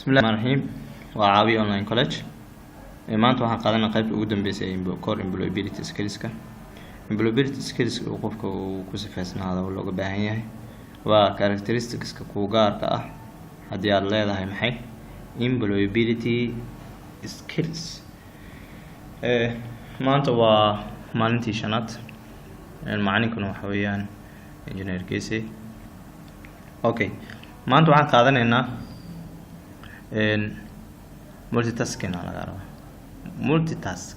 Bismillahi raxmaan raxiim. Waa Caawiye Online College. Maanta waxaan qaadanaa qaybta ugu dambeysay ee core employability skillska. Employability skills uu qofka uu ku sifeysnaado oo looga baahan yahay waa characteristicska kuu gaarka ah haddii aada leedahay maxay employability skills. Maanta waa maalintii shanaad. Macalinkuna waxa weeyaan Engineer Gese. Okay, maanta waxaan qaadanaynaa multitasking. Aa laga rabaa multitask.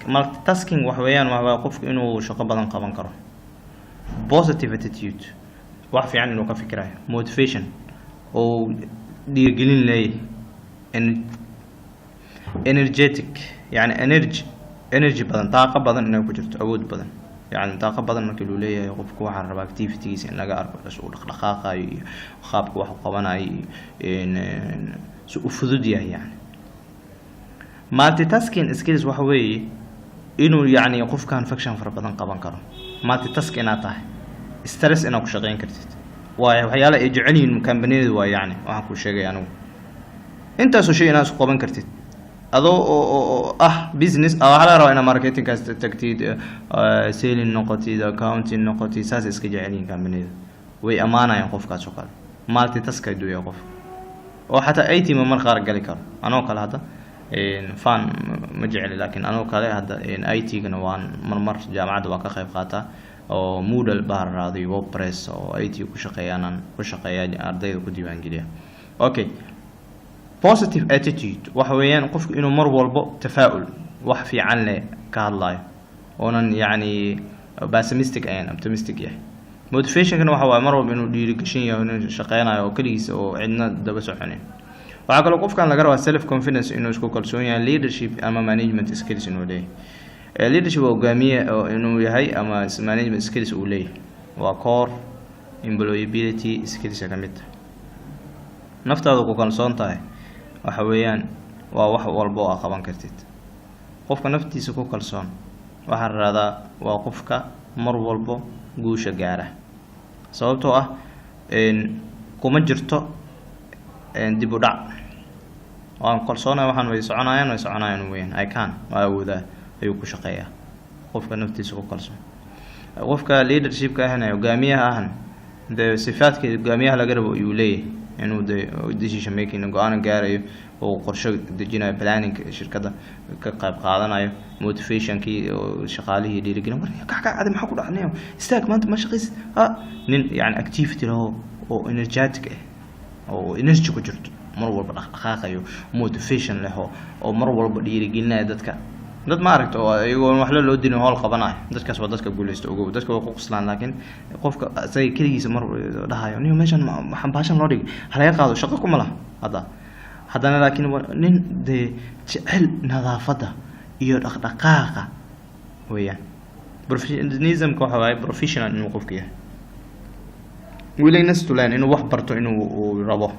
Multitasking waxa weeyaan waa qofku inuu shaqo badan qaban karo. Positive attitude, wax fiican inuu ka fikirayo. Motivation oo dhiirigelin leeyahay. Energetic, yani energy badan, daaqo badan inay ku jirto, awood badan, yani daaqo badan markii luu leeyahay qofku, waxaa rabaa activitygiisa in laga arko uu dhaqdhaqaaqayo iyo qaabka wax u qabanayo iyo si u fudud yahay. Yani multitasking skills waxa weeye inuu yacni qofkan function fara badan qaban karo. Multitask inaad tahay, stress inaad ku shaqeyn kartid, waayo waxyaala ay jecel yihiin kambaniyadu waa, yacni waxaan kuu sheegay anigu, intaasoo shay inaad isku qaban kartid adoo oo ah business. Waxaa laga rabaa inaad marketingkaas tagtid, selling noqotid, accounting noqotid. Saas iska jecel yihiin kambaniyada, way ammaanayaan qofkaas oo kale. Multitask hadduu yahay qof oo xataa IT ma mar qaar gali karo. Anoo kale hadda fan ma jecli, laakiin anoo kale hadda IT-gana waan marmar jaamacadda waan ka qayb qaataa oo Moodle baa raaday, WordPress oo IT ku shaqeeyaanaan ku shaqeeya, ardayda ku diiwaangeliya. Okay, positive attitude waxa weeyaan qofku inuu mar walbo tafaa'ul, wax fiican leh ka hadlayo, oonan yacni pessimistic ahayn, optimistic yahay. Motivationkana waxa waaye mar walba inuu dhiirigashan yahay, inuu shaqeynayo oo keligiisa oo cidna daba soconin. Waxaa kaloo qofkan laga rabaa self confidence, inuu isku kalsoon yahay. Leadership ama management skills inuu leeyahay. Leadership waa hogaamiye oo inuu yahay ama management skills uu leeyahay. Waa core employability skills ka mid tahay. Naftaada ku kalsoon tahay waxa weeyaan waa wax walba oo aad qaban kartid. Qofka naftiisa ku kalsoon waxaa la rahdaa waa qofka mar walbo guusha gaara, sababtoo ah kuma jirto dib u dhac. Waan kalsoonay, waxaan way soconayaan, way soconayaan weeyaan. I can, waa awoodaa ayuu ku shaqeeyaa qofka naftiisa ku kalsoon. Qofka leadershipka ahna, hogaamiyaha ahna, dee sifaadka hogaamiyaha laga rabo ayuu leeyahay, inuu de decision making, go-aan gaarayo oo qorshe dejinayo, planning shirkadda ka qayb qaadanayo, motivationkii oo shaqaalihii dhiirigelin. War kac kac, adi maxaa ku dhacnay? Istaag, maanta ma shaqaysid. Ha nin yani activity laho oo energetic ah oo energy ku jirto, mar walba dhaqdhaqaaqayo, motivation leh oo mar walba dhiirigelinaya dadka. Dad ma aragto oo iyagoon waxla loo dilin howl qabanayo? Dadkaas waa dadka guuleysta. Ogow, dadka way ku qoslaan, laakiin qofka isaga keligiisa mar dhahayo, "Niyo, meeshan waxaan baashan loo dhigay halaga qaado," shaqo kuma laha hadda haddana. Laakiin waa nin dee jecel nadaafadda iyo dhaqdhaqaaqa weeyaan. Professionalismka waxa waaye professional inuu qofka yahay. Willingness to learn, inuu wax barto, inuu uu rabo.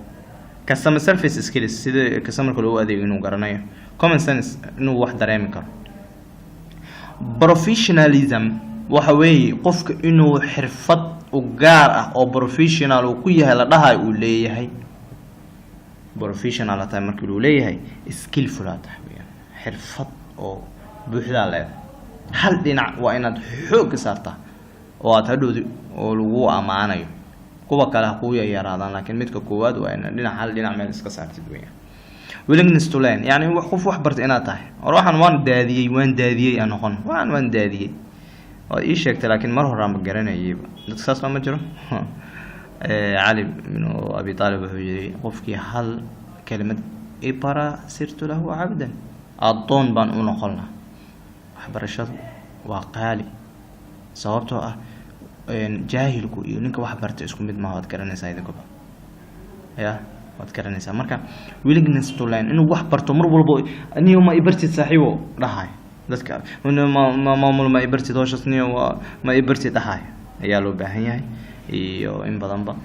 Customer service skills, sida customerka loogu adeego inuu garanayo. Common sense, inuu wax dareemi karo. Professionalism waxa weeye qofka inuu xirfad u gaar ah oo professional uu ku yahay la dhahayo uu leeyahay. Professional tahay markii uu leeyahay, skillful aa tahay weyaan, xirfad oo buuxdaa leedahay. Hal dhinac waa inaad xoogga saartaa oo aad hadhowdi oo lagu ammaanayo. Kuwa kale ha kugu yaraadaan, laakiin midka koowaad waa inaad dhinac, hal dhinac meel iska saartid weyaan. Willingness to learn, yani qof wax barta inaad tahay. Or waxaan waan daadiyey, waan daadiyey aan noqon. Waxaan waan daadiyey, waad ii sheegtay, laakiin mar horaan ma garanayayba. Dadka saas ma jiro. Cali binu Abi Aalib wuxuu yihi, "Qofkii hal kelimad ibara, sirtu lahu cabdan," addoon baan u noqon lahaa. Waxbarashadu waa qaali, sababtoo ah jaahilku iyo ninka wax barta isku mid maaha. Waad garanaysaa idinkuba, ya waad garanaysaa. Marka willingness to learn, inuu wax barto mar walbo. "Niyo, ma ibartid, saaxiibo?" dhahay dadka. Ma maamul, ma ibartid howshaas? Niyo, ma ibartid?" dhahay ayaa loo baahan yahay iyo in badanba.